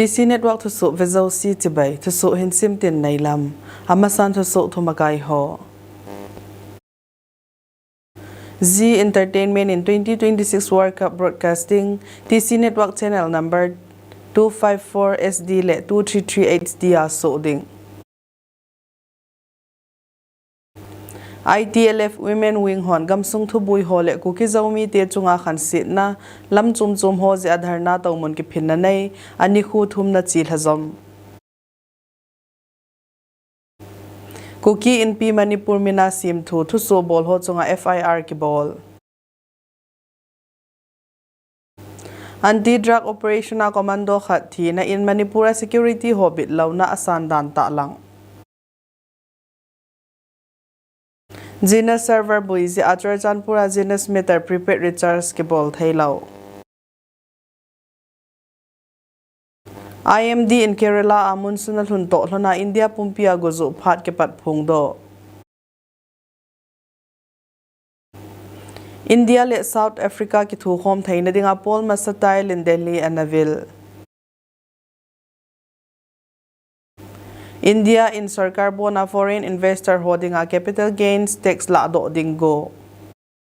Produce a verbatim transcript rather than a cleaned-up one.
T C Network thusoh vejouse chibai, thusoh hin simtin neilam. Amasan thusoh thumakai ho. Zee Entertainment in twenty twenty-six World Cup broadcasting, T C Network channel number two five four S D le two three three H D a soh ding. I T L F Women Wing hon gamsung thubui ho le Kuki Zomi te chunga khansetna lam chom chom ho jeh a dharna tohmun kiphinna nei, ani khu thumna chi lhajom. Kuki Inpi Manipur mina simthu thusoh bol ho chunga F I R kibol. Anti-drug operation a commando khat thina in Manipur a security ho bitlouna asan dan tahlang. Genus server bui jeh a Churachandpur a Genus meter prepaid recharge kibol theilou. I M D in Kerala a monsoon alhun toh lhona India pumpi a gojuh phat kipat phongdoh. India le South Africa kithukhom theina dinga pol masatai in Delhi ana vil. India in sorkar bona foreign investor ho dinga capital gains tax lahdoh ding go.